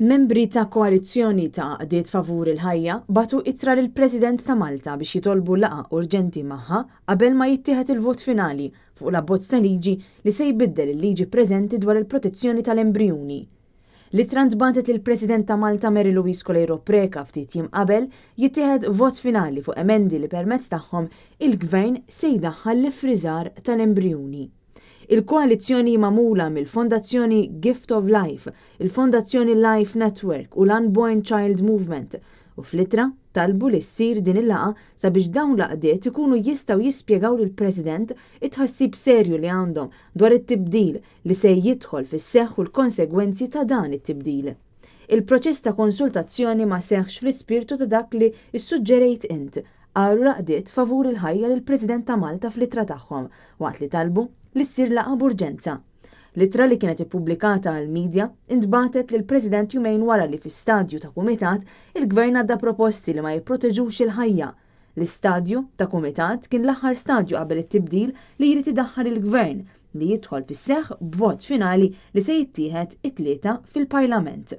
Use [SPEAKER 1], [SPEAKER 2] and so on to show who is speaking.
[SPEAKER 1] Membri ta' koalizzjoni ta' għaqdiet favur il-ħajja bagħtu ittra lill-President ta' Malta biex jitolbu laqgħa urġenti magħha qabel ma jittieħed il-vot finali fuq l-abbozz ta' liġi li se jbiddel il-liġi preżenti dwar il-protezzjoni tal-embrijuni. L-ittra ntbagħtet lill-President ta' Malta Mary Louise Coleiro Preca ftit jiem qabel jittieħed vot finali fuq emendi li permezz tagħhom il-Gvern se jdaħħal l-iffriżar tal-embrijuni. Il-koalizzjoni hi magħmula mill-Fondazzjoni Gift of Life, il-Fondazzjoni Life Network u l-Unborn Child Movement u fl-ittra talbu li ssir din il-laqgħa sabiex dawn l-għaqdiet ikunu jistgħu jispjegaw lill-President it-tħassib serju li għandhom dwar it-tibdil li se jidħol fis-seħħ u l-konsegwenzi ta' dan it-tibdil. Il-proċess ta' konsultazzjoni ma seħħx fl-ispirtu ta' dak li ssuġġerejt int, qalu l-għaqdiet favur il-ħajja lill-President ta' Malta fl-ittra tagħhom waqt li talbu li ssir laqgħa b'urġenza. L-ittra li kienet ippubblikata għall-media intbagħtet lill-President jumejn wara li fi stadju ta' kumitat il-Gvern għadda proposti li ma jipproteġux il-ħajja. L-istadju ta' kumitat kien l-aħħar stadju qabel it-tibdil li jrid idaħħal il-Gvern li jidħol fis-seħħ b'vot finali li se jittieħed it-Tlieta fil-Parlament.